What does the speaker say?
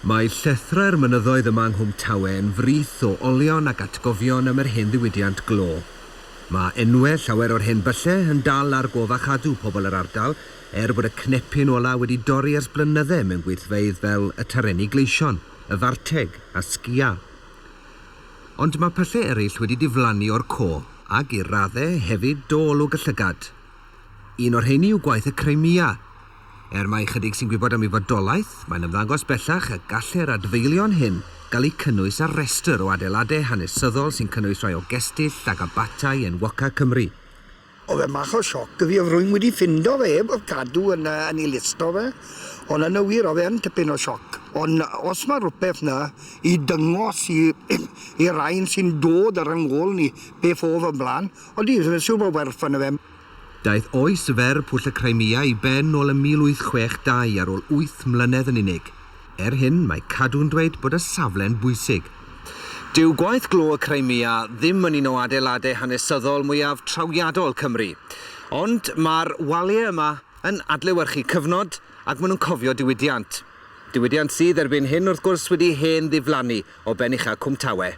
Mae llethrau'r mynyddoedd yma yng Nghwm Tawe yn frith o olion ac atgofion am yr hen ddiwydiant glo. Mae enwe llawer o'r hen bylle yn dal ar gof a chadw pobl yr ardal, er bod y cnepyn ola wedi dorri ers blynydde mewn gweithfeydd fel y Tarenni Gleision, y Farteg a Sgia. Ond mae pyllau eraill wedi diflannu o'r co, ac i radde hefyd o olwg y llygad. Un o'r rheiny yw gwaith y Crimea. Er mai ychydig sy'n gwybod am ei fodolaeth, mae'n ymddangos bellach y gallai'r adfeilion hyn gael eu cynnwys ar restr o adeiladau hanesyddol sy'n cynnwys rhai o gestyll ac abatai enwoca Cymru. Oedd e'n bach o sioc i fi, oedd rywun wedi ffindo fe heb cadw yn yn ei listo fe, ond yn y wir oedd e yn tipyn o sioc. Ond os mae rhywbeth 'na i dyngos i i rai sy'n dod ar 'yn ôl ni beth o'dd o'r blaen, odi, fi'n siŵr bod werth arno fe. Daeth oes fer Pwll y Crimea i ben ôl ym 1862 ar ôl wyth mlynedd yn unig. Er hyn, mae Cadw'n dweud bod y safle'n bwysig. Dyw gwaith glo y Crimea ddim yn un o adeiladau hanesyddol mwyaf trawiadol Cymru. Ond mae'r waliau yma yn adlewyrchu cyfnod ac maen nhw'n cofio diwydiant. Diwydiant sydd erbyn hyn wrth gwrs wedi hen ddiflannu o ben ucha Cwm Tawe.